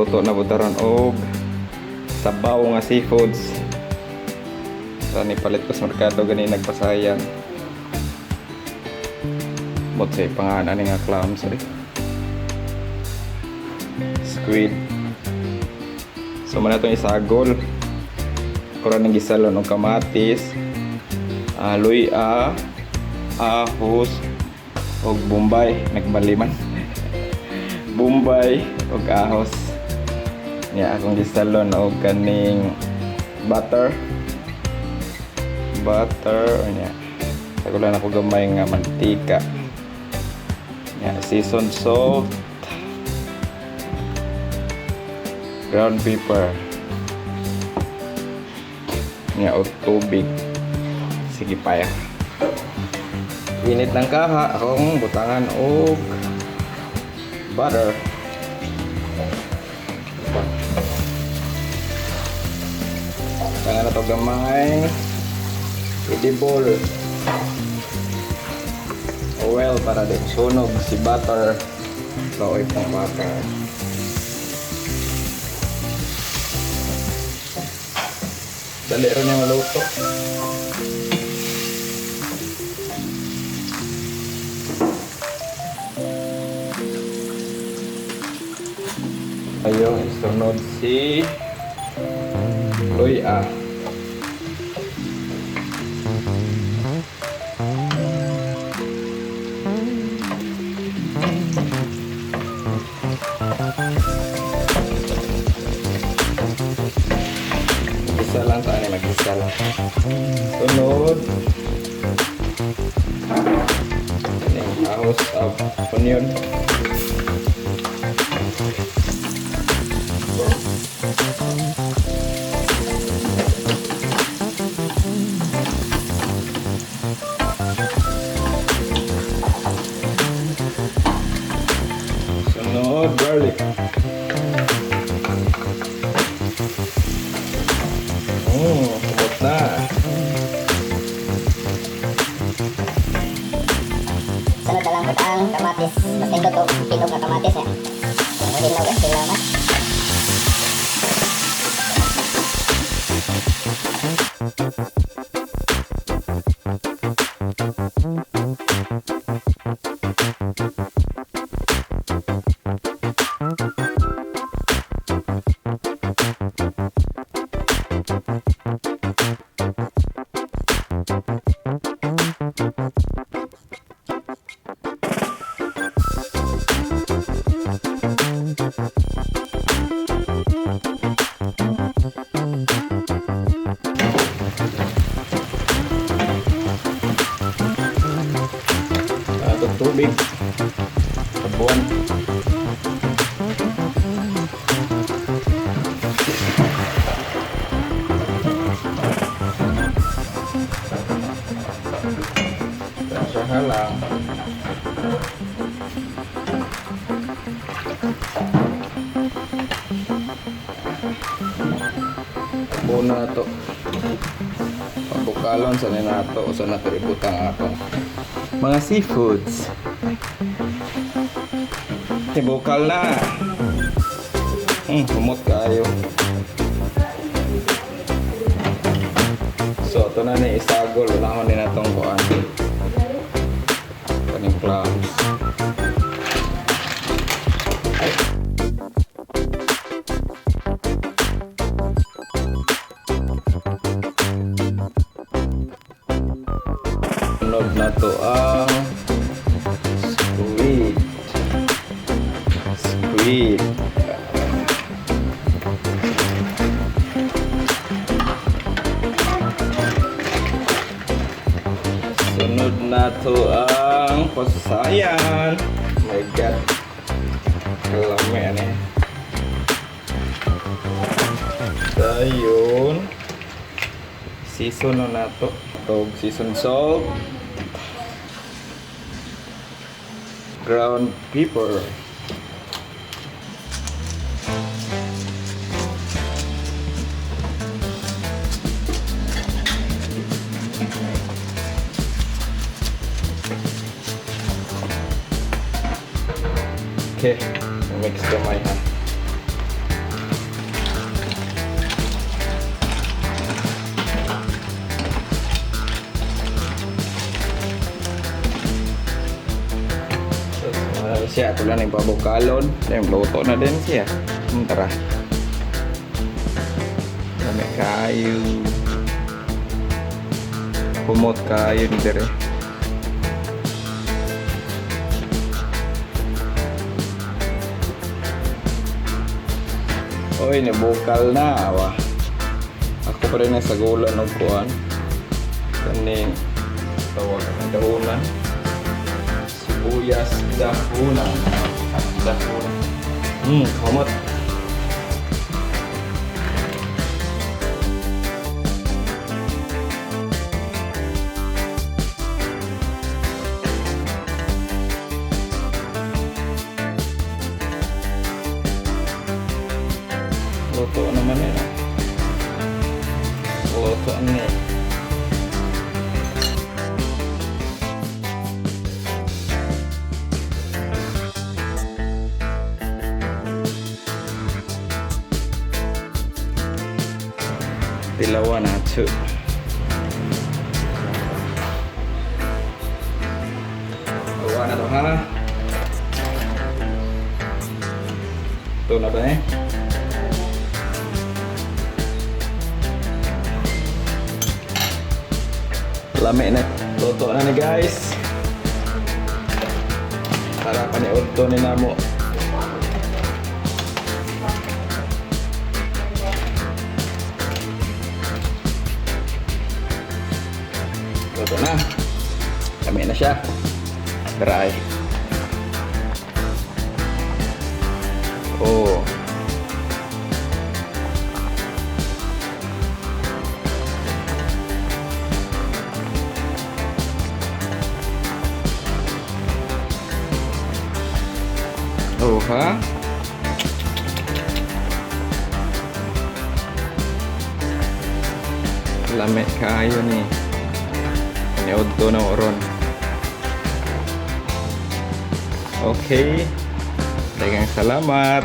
Magluto na pud ta ron og sabaw nga seafoods. Sa ni palit ko sa merkado gani, nagpasayan. Mot sa pangalan ani nga clams eh. Squid. So man atong isagol. Kuran ng gisalon og kamatis, luya, ahos, og bombay, nagmaliman. Bombay og ahos. Nya akong gisalon og kaning butter. Butter nya. Sagulan ako gamay nga mantika. Nya seasoned salt. Ground pepper. Nya og tubig. Sige pa ya. Init ng kaha, akong butangan og butter. Butangan na to gamay. Edible oil para di sunog si butter. Looy pong butter. Dali rin niya maluto. Ayun, sunod si luya. Isa lang tayo, mag-isa lang. Sunod. Yung house of onion. Sunod, garlic. Oh, kumot na. Sunod na lang po ang kamatis. Mas nindot og hinog nga kamatis niya. Kung hinog at sila man. Ato tubig. Sabon. Siya lang. Una to. Pagbukalon sa ninato o sa nato ibutang atong mga seafoods. Tibukal na. Humot kaayo. So, ito na ni isagol. Unahon din natong kuan. Kaning clams. Ay. Sunod na to ang squid. Squid. Sunod na to ang pasayan. My God. Kalami ano eh. Dayon. Season na nato. Tog season salt. Ground pepper. Okay, mix gamay ha. Siya, ako lang yung pabukalon. Then, luto na din siya. Tara. Lami kayo. Kumot kayo ni dere. Oy, nibukal na. Awa. Ako pa rin sa gulan og kuan. Kaning tawag ang dahunan. Sibuyas dahunan. Dahunan. Kamot. Luto naman eh. Luto na eh. Tilawan na ito. Awa na to ha. Ito na ba eh? Lami na. Luto na ni guys. Tara paniod to ni namo. Luto na. Lami na siya. Try. Oh. Oh, ha? Lami kaayo ni. Paniod to na ron. Okay. Daghang salamat.